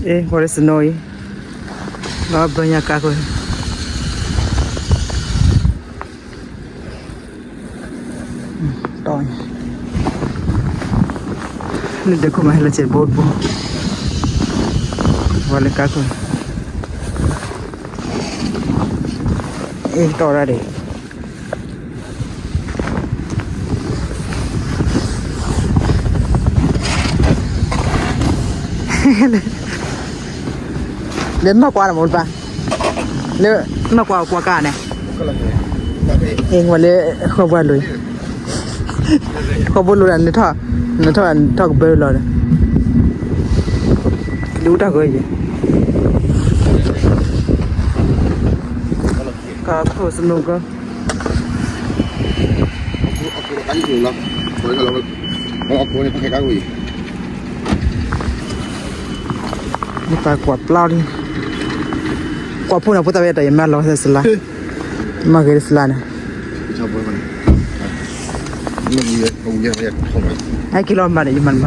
အဲ ဝဲလၢ snow အံၤ ဘၣ်ဘၢညါကါကွံာ် တီၢ် လၢဒဲခိၣ်မးဟဲလၢစဲးဘိတဘိ ဝဲလၢကါကွံာ် အဲ တီၢ်ဒၣ်ဒံး လၢနီၢ်ကွၢ်န့ၣ်မ့ၢ်တပၢ် လၢနီၢ်ကွၢ်ကွၢ်ကါန့ၣ် အ့ၣ် ဝဲလၢ ဃီဘိလိၤ ဃီဘိလိၤဒီး နထီၣ် နထီၣ် နထီၣ်ကဘၢလီၤဒီး ဒုးတၢ်ဂၢၢ်ယဲ ကါခိၣ် snow ကါ မ့ၢ်တၢ်ကွၢ်ပျီလံ ကွၢ်ဖှိၣ်န့ၣ် ဖိသၣ်ဝဲတၢ်ယမါလီၤစလါ မ့ၢ်ဂ့ၤစလါန့ၣ် ဟဲက့ၤလီၤမၤဒီး ယမၤမၤ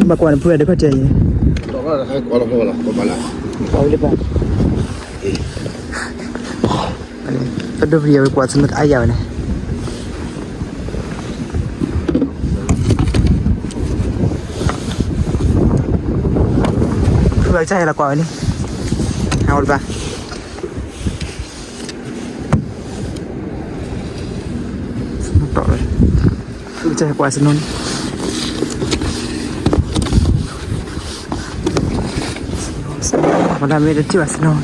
ဘၣ်ကွၢ်န့ၣ် ဖုဝဲဒၣ်ခီၣ်ထံးအံၤ ကွၢ်ဝဲလၢပၢ် ပဒိၣ်ပယီၤဝဲကွၢ်ဆၢနတအါယၤဝဲန့ၣ် ဖုဝဲကစၢ်ဟဲလီၤကွၢ်ဝဲန့ၣ် ဟဲဝဲလၢပၢ် တီၢ်ဝဲ ဖုကစၢ်ဟဲကွၢ် snow န့ၣ် ပှၤလၢမ့ၢ်တထံၣ်ဘၣ် snow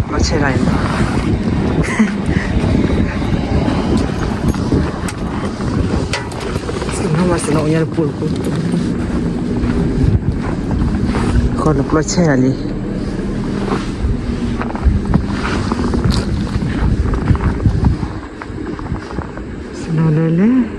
ဘၣ်ဆဲးတၢ်အံၤ, စနီၣ်ဘၣ်စနီၣ်အညါတပူၤတပူၤ, ဃီနပျီဆဲးတၢ်လံ, စနီၣ်လၢလဲၣ်.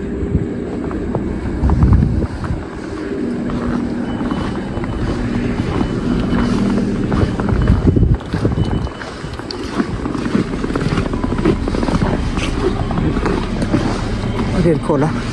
အိၣ်ခိၣ်လီၤ.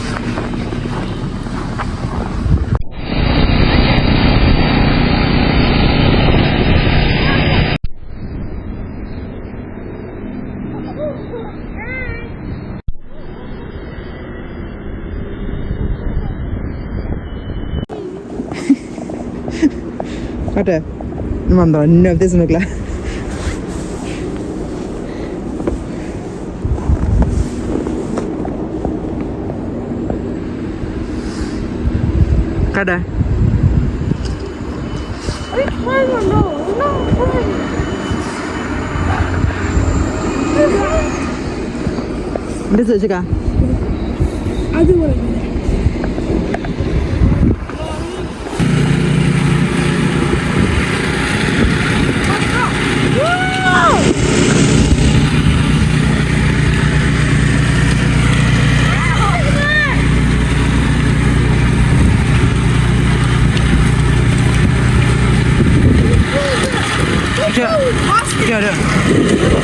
ကတၢၢ်, နမၤမတၤနၢၤပသ့ၣ်စနိကျါ, ကတၢၢ်. မ့ၢ်စ့ၢ်ကီး ကဲဒီး,